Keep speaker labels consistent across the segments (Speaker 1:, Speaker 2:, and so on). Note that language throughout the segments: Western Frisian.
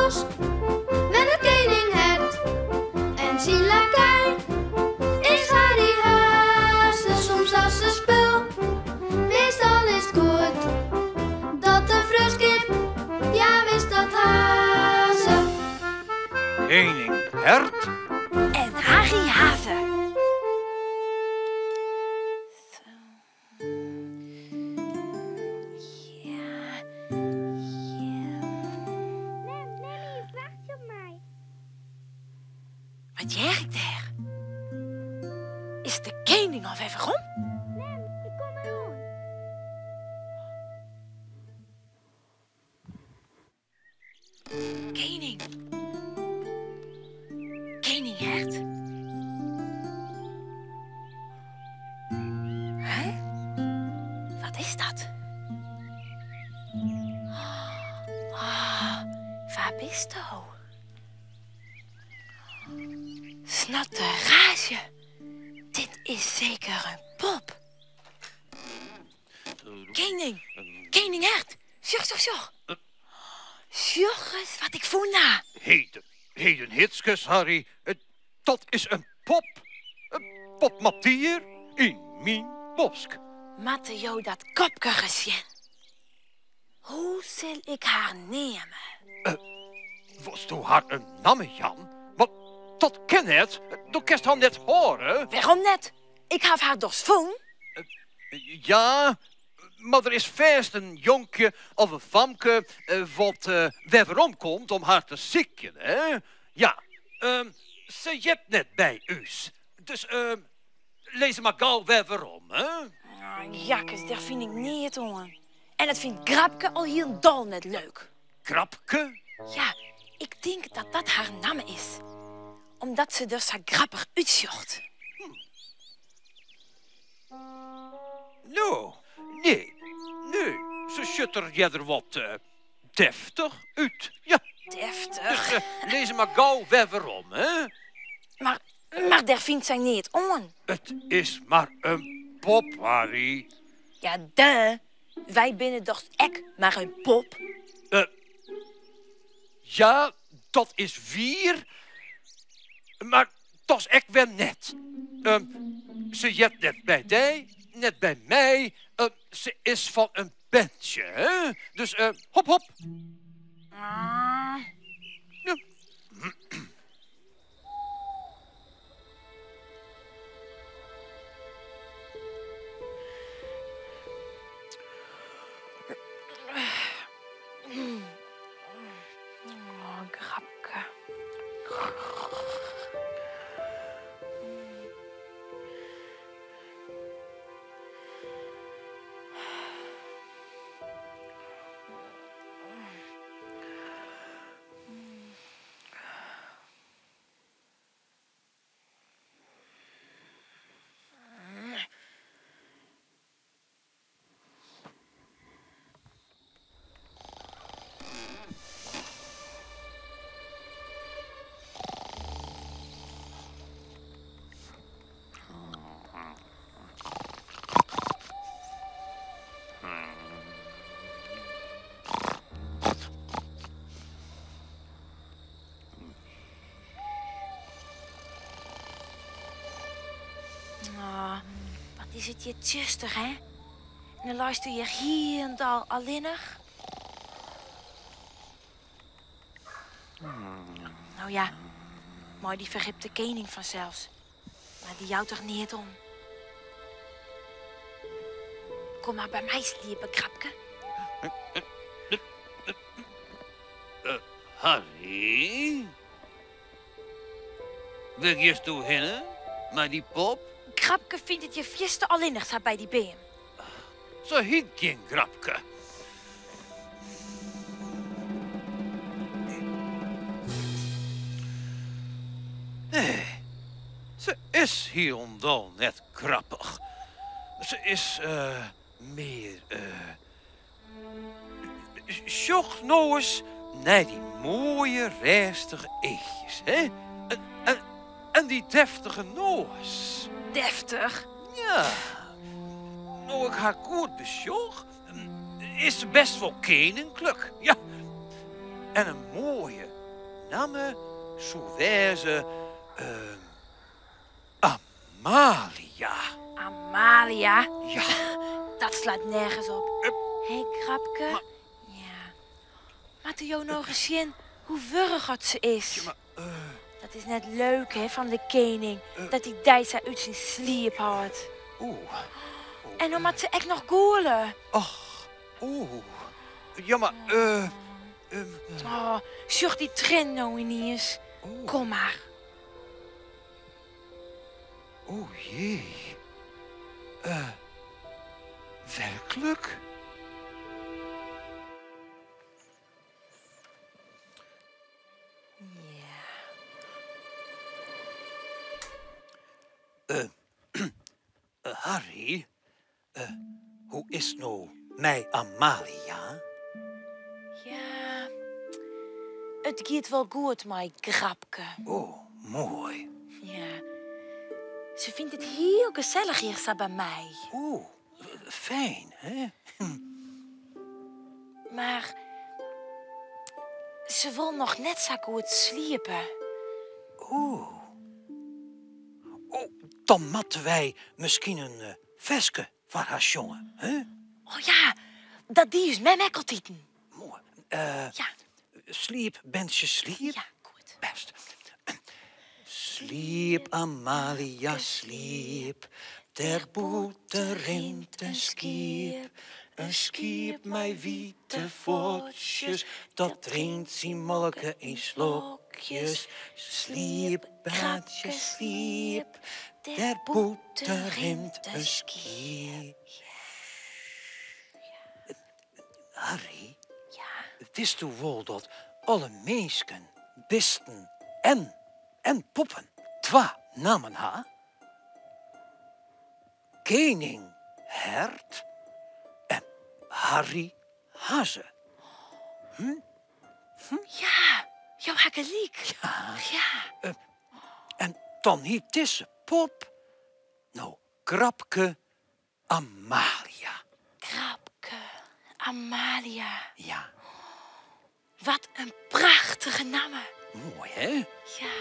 Speaker 1: hûs wennet kening Hert en syn lakei is Harry Haze. Soms as in spul, meastal is 't goed dat de freonskip, ja wis dat ha se.
Speaker 2: Kening Hert
Speaker 3: en Harry Haze.
Speaker 1: Mem, Memmy wacht op my.
Speaker 3: Wat hear ik dêr? Is de kening al wer werom?
Speaker 1: Mem, ik kom deroan.
Speaker 3: Kening. Kening Hert. Hè? Wat is dat? Oh, wa bisto? Snatteraazje. Dit is seker in pop. Kening, kening Hert. Sjoch, sjoch, sjoch. Sjoch ris wat ik fûn ha.
Speaker 2: Heden, heden Hitskes, Harry. Dat is in pop. In pop Matier yn myn bosk.
Speaker 3: Moatte jo dat kopke ris sjen. Hoe sil ik har neame?
Speaker 2: Wolsto har in namme jaan? Want dat kin net. Do kinst har net hâlde.
Speaker 3: Wêrom net? Ik haw har dochs fûn?
Speaker 2: Ja, mar der is fêst in jonkje of in famke wat wer werom komt om har te sykjen, hè? Ja, se heart net by ús. Dus lis se mar gau wer werom, hè?
Speaker 3: Jakkes, dêr fyn ik neat oan. En dat fynt Grapke al hielendal net leuk.
Speaker 2: Grapke?
Speaker 3: Ja, ik tink dat dat har namme is. Omdat se der sa grappich útsjocht.
Speaker 2: No, nee, nee, se sjocht der earder wat deftich út. Ja.
Speaker 3: Deftich?
Speaker 2: Dus lis se mar gau wer werom, hè?
Speaker 3: Mar, mar dêr fynt sy neat oan.
Speaker 2: It is mar in pop, Harry.
Speaker 3: Ja, duh. Wy binne dochs ek mar in pop?
Speaker 2: Ja, dat is wier, mar dochs ek wer net. Se heart net by dy, net by my. Se is fan in berntsje, hè? Dus hop, hop. Ja.
Speaker 3: Oh, grapke. Oh, wat is it hjir tsjuster, hè? En dan leisto hjir hielendal allinnich. No ja, mei dy ferripte kening fansels. Mar dy jout der neat om. Kom mar by my sliepe, Grapke.
Speaker 2: Harry? Wêr giesto hinne mei dy pop?
Speaker 3: Grapke fynt it hjir fierste allinnich sa by dy beam.
Speaker 2: Se hyt gjin Grapke. Nee, se is hielendal net grappich. Se is mear. Sjoch no ris nei dy moaie rêstige eachjes, hè? En dy deftige noas.
Speaker 3: Deftich?
Speaker 2: Ja. No ik har goed besjoch, is se best wol keninklik. Ja. En in moaie. namme soe wêze, ehm, Amalia.
Speaker 3: Amalia?
Speaker 2: Ja.
Speaker 3: Dat slaat nergens op. Hé, Krabke. Ja. Moatte jo noch ris sjen hoe wurch oft se is.
Speaker 2: Ja, mar,
Speaker 3: Dat is net leuk, hè, fan de kening, dat hy dy sa út syn sliep hâldt.
Speaker 2: Oeh.
Speaker 3: En no moat se ek noch gûle.
Speaker 2: Och, oeh. Ja, mar, eh.
Speaker 3: Oh, sjoch dy triennen no yniens. Kom mar.
Speaker 2: O jee. Werklik?
Speaker 3: Ja.
Speaker 2: Harry, hoe is 't no mei Amalia?
Speaker 3: Ja, it giet wol goed mei Grapke.
Speaker 2: O, moai.
Speaker 3: Ja, se fynt it hiel gesellich hjir sa by my.
Speaker 2: O, fijn, hè?
Speaker 3: Mar se wol noch net sa goed sliepe.
Speaker 2: O. O, dan moatte wy miskien in ferske foar har sjonge, hè?
Speaker 3: Oh ja, dat die ús mem ek altiten.
Speaker 2: Moai.
Speaker 3: Ja.
Speaker 2: Sliep, berntsje, sliep.
Speaker 3: Ja, goed.
Speaker 2: Bêst. Sliep, Amalia, sliep. Dêr bûten rint in skiep. In skiep mei wite fuotsjes, dat drinkt syn molke yn slokjes. Sliep, berntsje, sliep. Dêr bûten rint in skiep. Harry, witsto wol dat alle minsken, bisten en poppen twa nammen ha? Kening Hert en Harry Hazze.
Speaker 3: Ja, jo ha gelyk.
Speaker 2: Ja.
Speaker 3: Ja.
Speaker 2: En dan hyt dizze pop no Grapke Amalia.
Speaker 3: Grapke Amalia.
Speaker 2: Ja.
Speaker 3: Wat in prachtige namme.
Speaker 2: Moai, hè?
Speaker 3: Ja.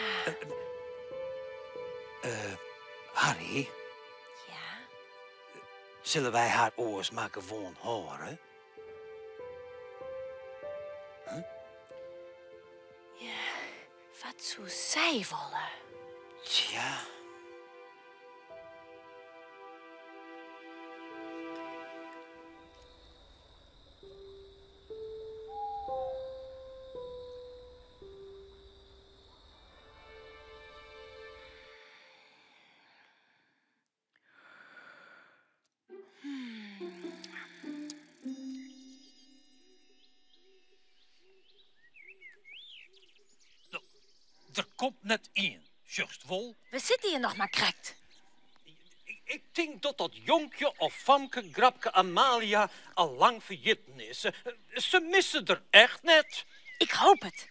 Speaker 2: Harry?
Speaker 3: Ja?
Speaker 2: Sille wy har oars mar gewoan hâlde?
Speaker 3: Ja, wat soe sy wolle?
Speaker 2: Tsja. No, der komt net ien, sjochst wol.
Speaker 3: We sitte hjir noch mar krekt.
Speaker 2: Ik tink dat dat jonkje of famke Grapke Amalia al lang ferjitten is. Se misse der echt net.
Speaker 3: Ik hoop it.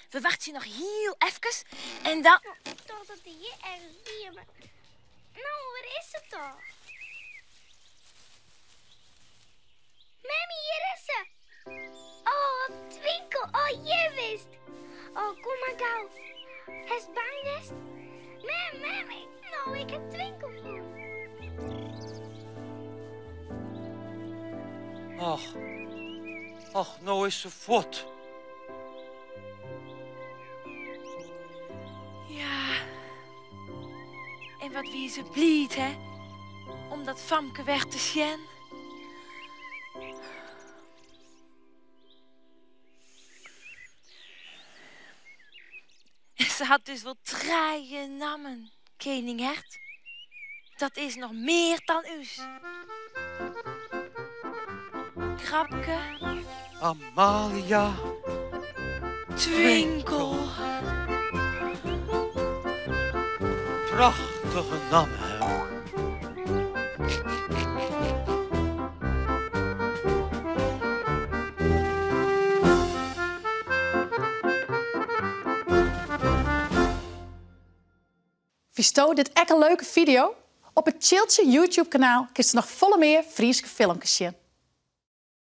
Speaker 3: We wachtsje noch hiel efkes en dan...
Speaker 1: Ik tocht dat er hjir ergens wie, mar no, wêr is se toch? Memmy, hjir is se! Oh, Twinkel, oh, hjir bist! Oh, kom mar gau. Hast bang west? Mem, mem, ik, no, ik ha Twinkel fûn.
Speaker 2: Och, och, no is se fuort.
Speaker 3: Ja, en wat wie se bliid, hè, om dat famke wer te sjen. Se hat dus wol trije nammen, kening Hert. Dat is noch mear dan ús. Grapke.
Speaker 2: Amalia.
Speaker 3: Twinkel.
Speaker 2: Prachtige namme, hè?
Speaker 4: Fynsto dit ek in leuke fideo? Op it Tsjiltsje YouTube-kanaal kinst noch folle mear Fryske filmkes sjen.